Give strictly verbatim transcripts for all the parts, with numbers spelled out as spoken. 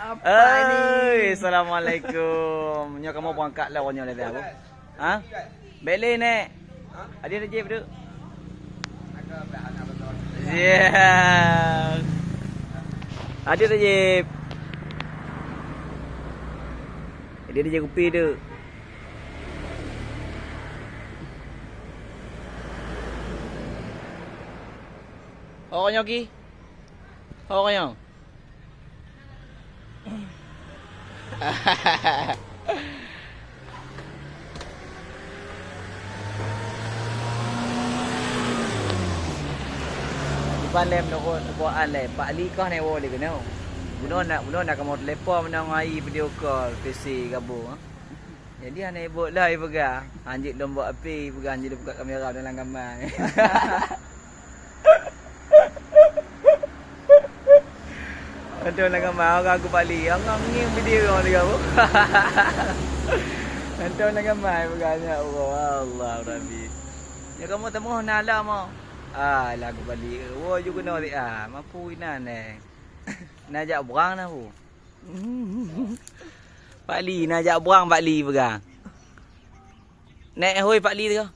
Apa ini? Oi, assalamualaikum. Nyoe kamoe beurangkat lah nyoe lé, Bu. Ha? Bèk lé, Nek. Adik dah jép tu. Ya. Adik dah jép. Adik dah jép kupi tu. Oh, nyoe ki. Ho keuh nyoe. Iban lé meunurot buat an lé, Pak Li kah nyoe woe lé keunoe. Bunoe na, bunoe na kamoe telepon meunan ngon Ayi video call, P C gabong. Jadi hana iboh lom ipeugah. Hanjeuet lom bak api ipeugah, hanjeuet lom buka kamera dalam kamar. Hantom lam kamar, orang aku Pak Li. Angang ngieng video orang tiga bu. Hantom lam kamar ipeugah, ya Allah, Allah Rabbi. Ya kamoe tamoh na lam oh. Ah, lagu Pak Li. Wo ju keunoe siat. Mampu inan eh. Na jak brang na bu. Pak Li, na jak brang Pak Li peugah. Nèk hôi Pak Li teuka.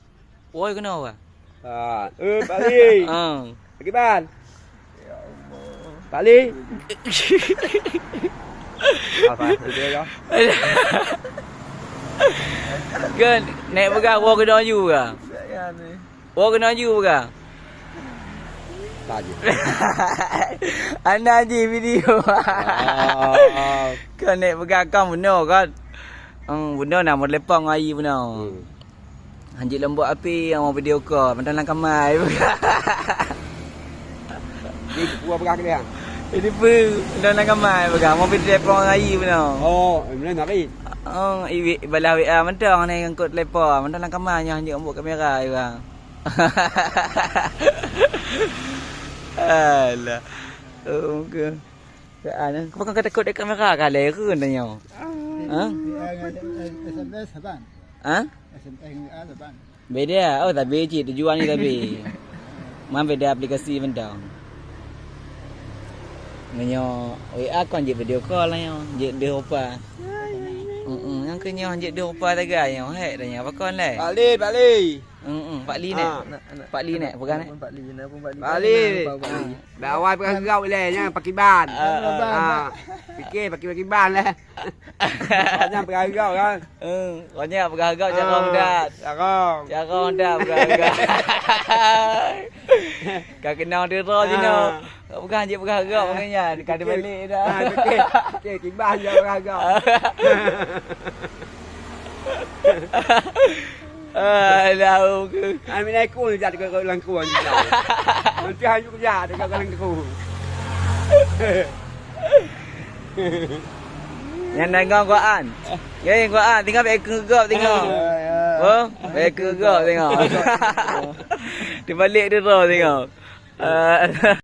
Woi keunoe ka. Ha, eh Pak Li. Ha. Pakiban. Pak Li. Apa? Betul ka? Kan nèk peugah wo keunoe ju ka. Wo keunoe ju peugah. Laju. Hana jih video. Ah. Keuneuk peugah kon bunoe kan. Hmm, bunoe na meutelepon ngon Ayi bunoe. Hmm. Hanjeuet lom bak api, mau video call, mantong lam kamar. Ni peue peugah keu dia? Ini peue, mantong lam kamar peugah, mau video telepon ngon Ayi bunoe. Oh, meunan tapi. Oh, iwi balah W A mantong ni ngangkut telepon, mantong lam kamar nyoe hanjeuet lom bak kamera, iwa. Alah. Oh, ke. Keuan, eh. Kau pakai takut dekat kamera ka lé ke tanya? Ha? S M S saban. Ha? S M S dengan A saban. Beda. Oh, tapi cik tujuan ni tapi. Man beda aplikasi mantong. Nyoe W A kon jeuet video call lah nyoe. Jeuet deuh rupa. Heeh, nyang keu nyoe jeuet deuh rupa sagai nyoe. Hek dah nyoe. Apa kon lé? Balik, balik. Heeh, Pak Li nèk. Ah. Pak Li nèk, peugah nèk. Pak Li, na pun Pak Li. Pak Li. Dah awai peugah gop lé, nyan pakiban. Ah, ah. Ah. Fikir pakiban lé. Nyan peugah gop kan. Eh, nyan peugah gop cara mudat. Cara. Cara mudat peugah gop. Ka keunong tiro jinoe. Peugah jeuet peugah gop ngon nyan, ka teubalik dah. Ah, betul. Okey, kiban jeuet peugah gop. Alah, ke. Ai, mina ikung jak dekat langkung. Nanti hanyut jak dekat langkung. Nyan dangong Quran. Ya, Quran, tinggal bèk keugop tengok. Ya, ya. Oh, bèk keugop tengok. Teubalik tu tengok. Ah.